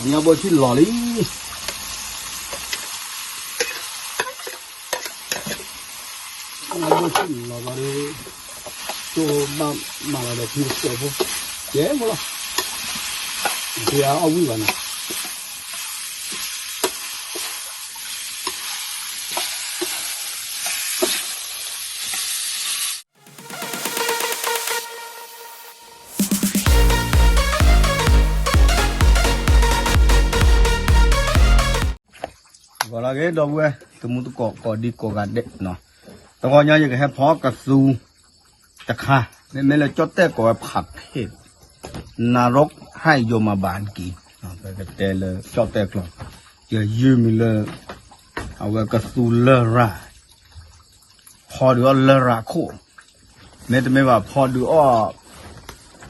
ညါဘိဆံၣ်လီၤလံ, ညါဘိဆံၣ်လီၤဘၣ်ဒီး, ကၠိဘၣ်မၤလီၤဒီးဖံတစဲးဖိ, ကဲဖိလီၤ, ဖံအအီၣ်ဝံၣ်ဘၣ်နီၤ. ဂီၤလၢအဂ့ၤ ဒီပုၢ်ဝဲၢ် တမူတကိး ကိးဒံကိးဂၤဒဲးနီၤ, တဂီၤညါယကဟဲဖီကသူတခါ, မ့မ့ၢ်လၢကၠီၣ်တဲၣ်ကိးဝဲဖးဖ့း, နၤရိဟၣ်ယိၤမၤဘၣ်နက့ၤ, ပကတဲလၢကၠီၣ်တဲၣ်ကျိာ်, ယယုၢ်မံၤလၢ အဝဲကသူလရာ် ဖီဒုးအီၣ်လရာ်ခိၣ်, မ့တမ့ၢ်ဘၣ်ဖီဒုးအီၣ်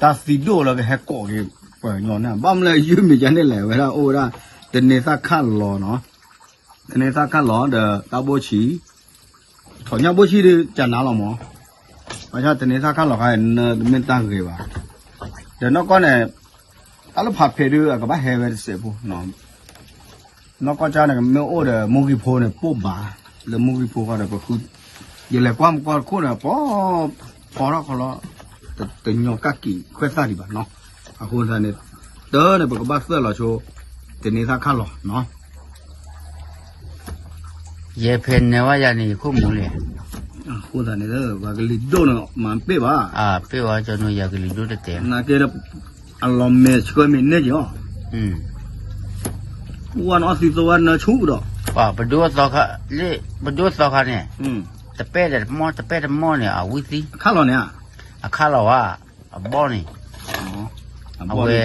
တၢ်သံဒိၣ်လၢကဟဲကိးက့ၤပှၤကညီန့ၣ်, ဘၣ်မနုၤလဲၣ်ယုၢ်မံၤယါန့ၣ်လဲၣ်, ဝဲဒၣ်အိၣ်ဝဲဒၣ် တန့ၤသၣ်ခၣ်လီၤနီၤ, တန့ၤသၣ်ခၣ်လီၤဒီးတၢ်ဘိဆံၣ်, ထီၣ်ညါဘိဆံၣ်ဒုးကနၤလီၤမး, ဘၣ်ဆၣ်တန့ၤသၣ်ခၣ်လီၤခါန့ၣ် နမ့ၢ်တၢ်ဂ့ၤဘၣ်, ဒီးနီၢ်ကီၢ်န့ၣ် တၢ်လၢဖးဖ့းဒုး အကဘၣ်ဟဲဝဲတစဲးဖိနီၤ, နီၢ်ကီၢ်ကၢန့ၣ် မ့ၢ်အိၣ်ဒီးမိၢ်ဂံၢ်ဖိန့ၣ် ပိၢ်ဘၣ်, လၢမိၢ်ဂံၢ်ဖိဃီဒီးပဃု, ယလဲၤကွၢ်မကွၢ်တခိၣ်န့ၣ် ပီ, ဖီထီၣ်ခီလီၤ, တညီကၣ်က့ၤခွဲးသၣ်ဒံးဘၣ်နီၤ, အဃိသတးန့ၣ်, တၢ်န့ၣ်ပကဘၣ်သွဲၣ်လီၤဆိ, တန့ၤသၣ်ခၣ်လီၤနီၤ ယဖဲနၢၤဝဲယၤန့ၣ် ယခိၣ်မူၤလံ, အဃိသတးန့ၣ် ပှၤကလံၤဒိၣ်န့ၣ် မၤပ့ၢ်ဘၣ်, ပ့ၢ်ဝဲကၠီနူယၤကလံၤဒိၣ်တတဲ, နာ်က့ဒီး အလီၤမဲာ်ဆှၢမ့ၢ်န့ၢ်က့ၤအီၤ, ပှၤနအီၣ်သံသိဝဲနၢဆူၣ်ဒီး, ပဒိၣ်သီခါ, ပဒိၣ်သီခါန့ၣ်, တပဲၢ်ဒီးတမီၢ် တပဲၢ်တမီၢ်န့ၣ် အဝံၣ်သံ, အခါလီၤန့ၣ်, အခါလီၤဝဲ, အဘီန့ၣ်, အဝဲ,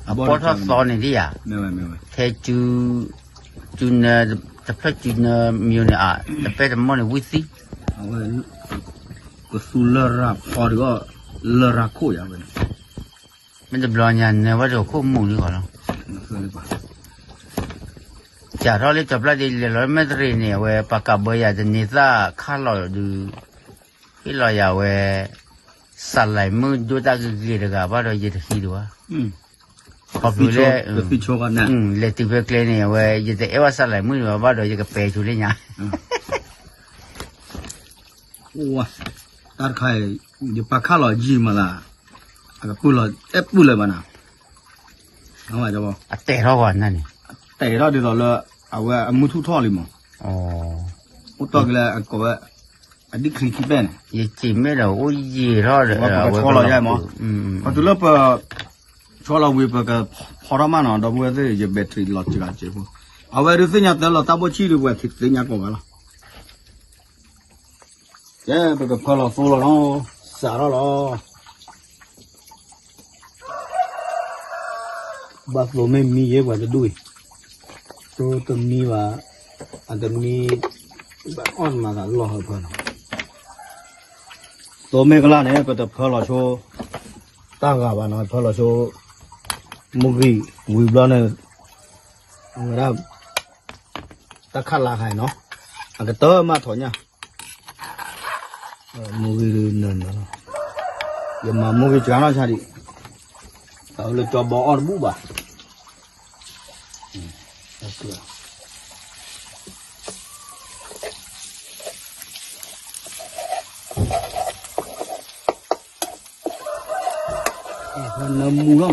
အဘီထီၣ်သီန့ၣ်ဒ်ယၤ, ထဲ ကၠူနၢ, တဖျၢၣ်ကၠူနၢမံၤန့ၣ်, တပဲၢ်တမီၢ်န့ၣ်ဝံၣ်သံ, အဝဲ, ကသူလရာ်ဖီဒုးအီၣ်, လရာ်ခိၣ်ယၤဝဲန့ၣ်, မ့ၢ်တဘျီညါနၢၤဝဲဒီးခိၣ်မူၤလံဂီၤလီၤ, စးထီၣ်လၢစီၤပျၢ်ဒ့လဲၤလီၤလၢမဲၣ်တရ့န့ၣ် အဝဲပှၤကးဘၢယၤတန့ၤသၣ်ခၣ်လီၤဒုး, ဟ့ၣ်လီၤယၤဝဲ, စးလဲၤမုၣ်ဒိၣ်တၢ်ဂ့ၤဂ့ၤတဂၤဘၣ်ဒီးယတဟံးဒံးဘၣ်, ခီဖျိလၢ, လဲၤတုၤဖဲကျဲန့ၣ် အဝဲယတအဲၣ်ဘၣ်စးလဲၤမုၣ်ဒံးဘၣ်ဒီးယကပဲာ်ဆိလၢညါ တၢ်တခါအံၤ ယပာ်ခါလီၤယံာ်မးသး, အကပုၢ်လီၤ အဲၣ်ပုၢ်လၢၤဘၣ်နၤ, အတဲာ်ထီၣ်ဂီၤနၤန့ၣ်, တဲာ်ထီၣ်ဒ်သိးလၢ အဝဲအမုၢ်ထူၣ်ထီၣ်လံမး, အိၣ်တီၢ်က့ၤလၢအကိးဝဲ အဒံၣ်ချံခံပဲၣ်န့ၣ်, ယစံးမ့ၢ်ဒီးအိၣ်ယံာ်ထီၣ်ဒီး ပကဆီလီၤယါမး, ပတုၤလၢပ ဆီလီၤဝံၤ ပကဖီထီၣ်မးနီၤ ဒီပုၢ်ဝဲၢ်သ့ၣ် ယ battery လီၤစှၤစှၤဖိ, အဝဲဒုးသ့ၣ်ညါတၢ်လီၤတၢ်ဘိဆံၣ်ဒုး ပှၤသ့ၣ်ညါကိးဂၤလီၤ, ကဲ ပကဖၢလီၤသိလီၤနီၤ, စးထီၣ်လီၤ, ဘၣ်သိမ့ၢ်မံယဲပှၤတဒူၣ်အံၤ, သိတမံဘၣ်, အတမံ, ဘၣ်အီၣ်မၤသးလီၤဟၢဖၢနီၤ, သိမ့ၢ်ကလၢ်န့ၣ် ပတဖၢလီၤဆိ တၢ်ဂၤဘၣ်နီၤ, ဖၢလီၤဆိ မုၢ်ဂံၢ်ဝံၤဘျီန့ၣ်, အဝဲဒၣ် တၢ်ခးလါခါအံၤနီၤ, အကတၢၢ်မးထီၣ်ညၣ်, မုၢ်ဂံၢ်ဒုးနၢၤနၢၤလီၤ, ယမၤမုၢ်ဂံၢ်စှၤနီၢ်ဆါဒံး, တၢ်လၢကၠီဘီအီၣ်တဘူၣ်ဘၣ် နၢမူလီၤမး, နၢမူထီၣ်လံ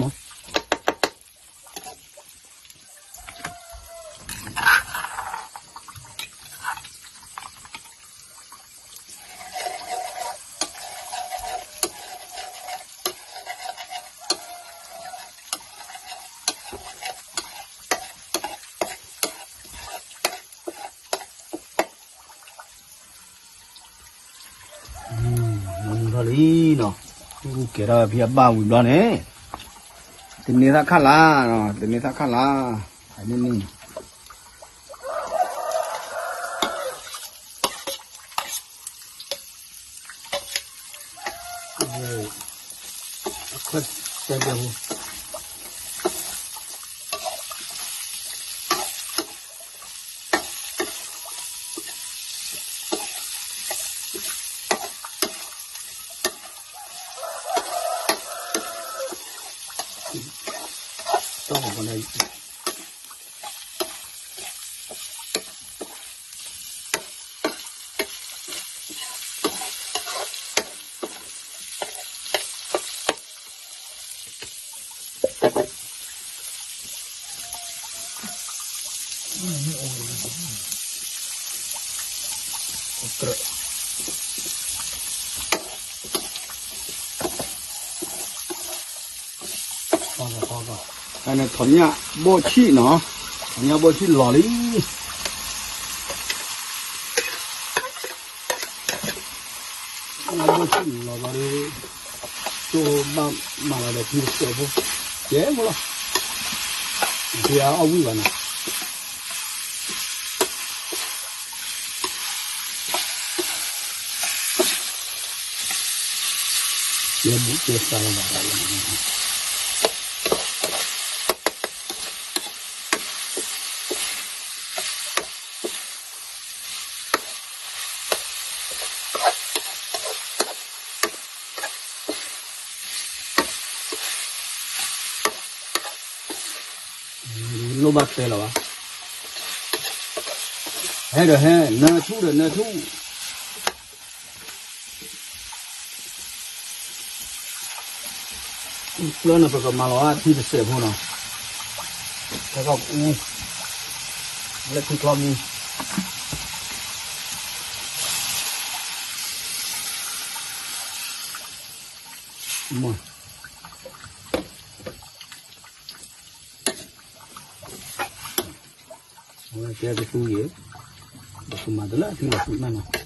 နီၤ, ကဲထီၣ်ဖံအဘၣ်ဝံၤဘျီန့ၣ်, တန့ၤသၣ်ခၣ်လါ, တန့ၤသၣ်ခၣ်လါ, န့ၣ်န့ၣ် အခွဲးတဲတဲဟူ တီၢ်ကီးန့ၣ် ထီၣ်ညၣ်ဘိၣ်ဆံၣ်နီၤ, ထီၣ်ညၣ်ဘိၣ်ဆံၣ်လီၤလံ. ထီၣ်ညၣ်ဘိၣ်ဆံၣ်လီၤဘၣ်ဒီး ကၠိဘၣ်မၤလီၤဒီးဖံတစဲးဖိ, ကဲမ့ၢ်လီၤ, ဖံအီၣ်ဝံၣ်ဘၣ်နီၤ. ကဲဘူးကဲသးလီၤဘၣ်. လိၣ်ဘၣ်တဲလီၤဘၣ်, ဟဲဒီးဟဲ နၢထူၣ်ဒီးနၢထူၣ်. ကျၢၢ်န့ၣ် ပကမၤလီၤအဖံတစဲးဖိနီၤ, ဟဲကီၢ်အူ လၢထံချီမံ မ့ၢ် အဝဲကဲကသူယဲၢ်, ပကမၤတလၢအထံလီၤဆူၣ်မးနီၤ.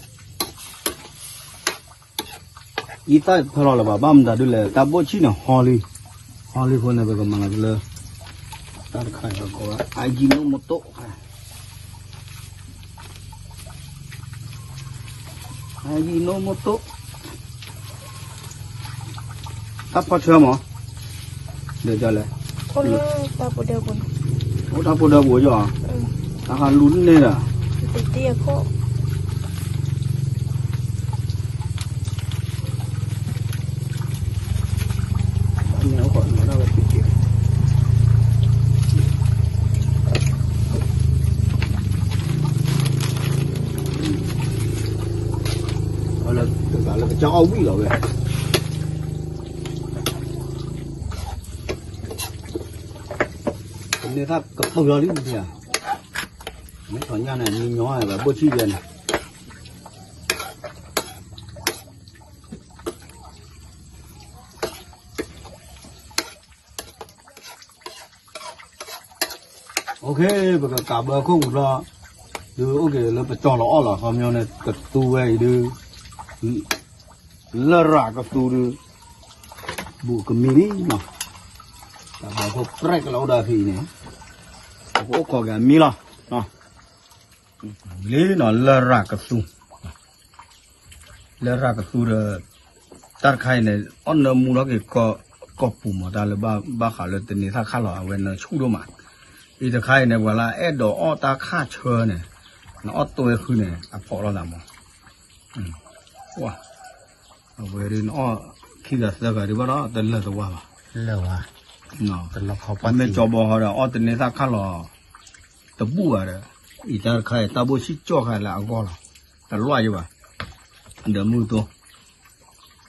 အံသၣ်ဖဲလီၤလၢၤဘၣ် ဘၣ်မတၤဒုလဲၣ် တၢ်ဘိၣ်ဆံၣ်န့ၣ်ဟီလံ, ဟီလံအဃိန့ၣ် ပကမၤလီၤတလၢ တၢ်တခါအံၤကိးဝဲ အယံၤနိၣ်မတိၣ်, အယံၤနိၣ်မတိၣ် တၢ်ဖီၣ်ဆၢမး, ဒီးလဲၣ်, အိၣ်တၢ်ဖိဒၢပူၤယီၤ, တၢ်ဟးလူၤန့ၢ်ဒီး လၢကစၢ်အီၣ်ဝံၣ်လီၤဝဲ, ကန့ၢ်သၣ်ကပၢၤလီၤလံ, မ့ၢ်ထီၣ်ညၣ်န့ၣ် မံညီဝဲဘိၣ်ဆံၣ်ယဲၢ်န့ၣ်. OK, ပကကးဘၢခိၣ်ပူၤလီၤ, ဒုးအိၣ်က့ၤလၢပကၠီလီၤအီၣ်လီၤ ခီပညီန့ၣ် ကသူဝဲအံၤဒုး လရာ်ကသူဒုး ဘူးကမံၤလံနီၤ, တၢ်ဘၣ်ခိၣ်ပြဲးကလီၤအိၣ်ဒီးဖံအံၤန့ၣ် ပကအိၣ်ခိးက့ၤအမံၤလီၤ, လံနီၤ လရာ်ကသူ လရာ်ကသူဒီး တၢ်တခါအံၤန့ၣ် အီၣ်နၢမူထီၣ်က့ၤ ကီၢ်ပူၤမး တၢ်လၢဘၣ်ဃးလၢတန့ၤသၣ်ခၣ်လီၤ အဝဲနၢဆူၣ်ဒိၣ်မး, အံၤတခါအံၤန့ၣ် ပှၤလၢအဲၣ်ဒိးအီၣ်တၢ်ခၣ်ဆၢန့ၣ် နအီၣ်တွဲဃုန့ၣ် အဖီၣ်လိာ်သးမး, အဝဲဒုးနအီၣ်ခံဂၤသၢဂၤဒုးဘၣ်ဒီး တလၢာ်တဝါဘၣ်, မ့ၢ်ကၠီဘီဃီဒီး အီၣ်တန့ၤသၣ်ခၣ်လီၤ တဘူၣ်ဘၣ်ဒီး အံၤတၢ်တခါအံၤ တၢ်ဘိၣ်ဆံၣ်ကၠီၣ်ခါလၢအဂီၢ်လီၤ, တလွၢ်ယဘၣ်, ဒီးမုၢ်တိ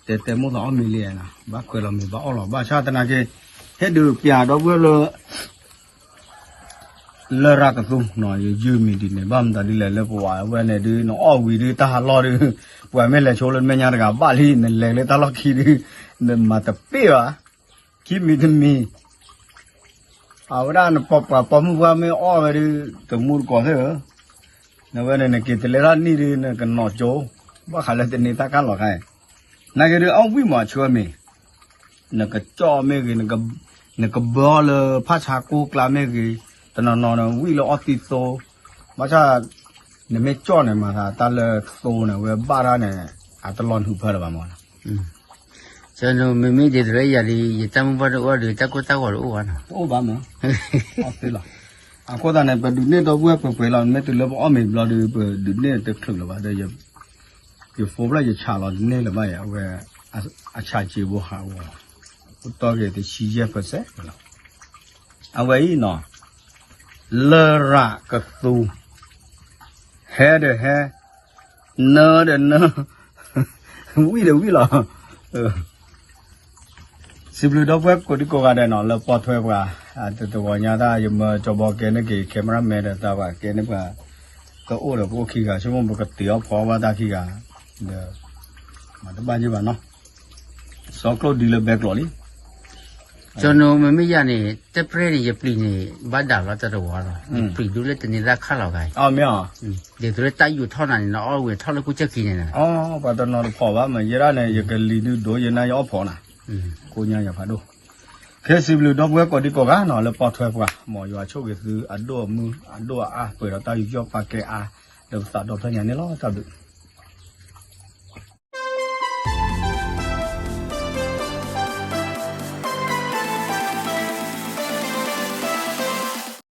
တဲတဲမိၣ်သးအီၣ်မ့ၤလံနီၤ ဘၣ်ခွဲးလီၤမ့ၤဘၣ်အီၣ်လီၤ ဘၣ်ဆၣ်သနာ်က့ ဟဲဒုးပျးဒီပုၢ်ဝဲၢ်လၢ လရာ်ကသူနီၤ ယယုၢ်မံၤဒ်န့ၣ် ဘၣ်မတၤဒ်လဲၣ်လၢပဝဲန့ၣ်ဒုး နအီၣ်ဝံၤဒုးတၢ်ဟးလီၢ်ဒုး ပှၤမ့ၢ်လဲၤဆိလၢမဲာ်ညါတဂၤဘၣ်လံ နလဲၤလၢတၢ်လီၢ်ခံဒုး နမၤတပ့ၢ်ဘၣ်, ခံမံၤတမံၤ အဝဲဒၣ်နပှၤပိာ်မုၣ်ပှၢ်မ့ၢ်အီၣ်ဝဲဒုး တမူတကိးသ့ၣ်ဧၢ, နဝဲန့ၣ်နက့ၤတလဲၤထီၣ်နံၣ်ဒုး နကနီၣ်ကၠိ, ဘၣ်ဃးလၢတန့ၤသၣ်ခၣ်လီၤခါအံၤ, နာ်က့ဒုးအီၣ်ဝံၣ်မးဆှၢမ့ၤ, နကကၠီၣ်မ့ၢ်ဂ့ၤ, နကဘၢအီၤလၢဖးဆါကိၢ်ကျါမ့ၢ်ဂ့ၤ, တနီၤနီၤန့ၣ်ဝံၣ်လၢအီၣ်သံသိ, ဘၣ်ဆၣ် နမ့ၢ်ကၠီၣ်န့ၣ်မၤသးတၢ်လၢသိန့ၣ် အဝဲဘၣ်တၢ်န့ၣ် အတလီၤနုာ်ဖၢလၢၤဘၣ်မးနီၤ မ့မ့ၢ်ဒ်သိးယၤလံ ယတၢ်မုၢ်ဘၣ်တအိၣ်ဒီး တၢ်ကိၢ်တၢ်ဂီၤတအိၣ်ဘၣ်နီၤ, တအိၣ်ဘၣ်မး, အီၣ်သ့လီၤ, အဃိသတးန့ၣ် ပဒုးန့ၢ်ဒီပုၢ်ဝဲၢ်ပှဲၤပှဲၤလီၤ မ့ၢ်တုၤလၢပအီၣ်မ့ၤဘျီဒီး ပဒုးန့ၢ်တချုးလၢၤဘၣ်ဒီး ယဖိဖျဲၢ်ယဆးလီၤတန့ၢ်လၢၤဘၣ်ယၤ အဝဲ အဆးစ့ဘိဟးဂီၤလီၤ, အိၣ်တီၢ်က့ၤတဆံယဲၢ် percent လီၤ, အဝဲအံၤနီၤ လရာ်ကသူ ဟဲဒီးဟဲ, နၢဒီးနၢ, ဝံၣ်ဒီးဝံၣ်လီၤ, စံးဘျုးဒီပုၢ်ဝဲၢ်ကိးဒံကိးဂၤဒဲးနီၤ လၢပိာ်ထွဲပှၤ, တဂီၤညါတၢ်ယမၢကၠီဘီကဲန့ၢ်က့ၤ cameraman ဒီးသးပှၤကဲန့ၢ်ပှၤ, တအိၣ်ဒီးပအိၣ်ခံဂၤ ဆိကမိၣ်ပကတ့ၤအီၣ်ဖီအီၣ်ဘၣ်တၢ်ခံဂၤ, ဒီး မၤတဘၣ်ယုၢ်ဘၣ်နီၤ, စီကျိၣ်ဒံလၢဘဲကျိးလံ ကၠီနီၤ မ့မ့ၢ်ယၤန့ၣ် တပျဲန့ၣ် ယပျံၤန့ၣ် ဘၣ်ဒၣ်လီၤတၢ်တဝီလီၤ, ယပျံၤဒုလၢတန့ၤသၣ်ခၣ်လီၤဂၤအံၤ, ဒ်သိးလၢတၢ်ယူးထီၣ်နၤန့ၣ် နအီၣ်ဝဲထီၣ်လၢကူစၢ်ခံန့ၣ်, ပှၤတနီၤတဖီၣ်ဘၣ်မး ယဲဒၣ်န့ၣ် ယကလံၤဒုဒိးယနၢ်ယအီၣ်ဖီနၤ, ကိးညါယၤဖးဒိၣ်, ခဲစံးဘျုးဒီပုၢ်ဝဲၢ်ကိးဒံကိးဂၤနီၤ လၢပိာ်ထွဲပှၤ မ်ယွၤဆိၣ်ဂ့ၤသုအဒိၣ်အမုၢ်အဒိၣ်အအါ ပှဲၤဒီးတၢ်ယူးယီၣ်ပာ်ကဲအါ, လၢပသးဒီဖျၢၣ်ညါန့ၣ်လီၤ တၢ်ဘျုး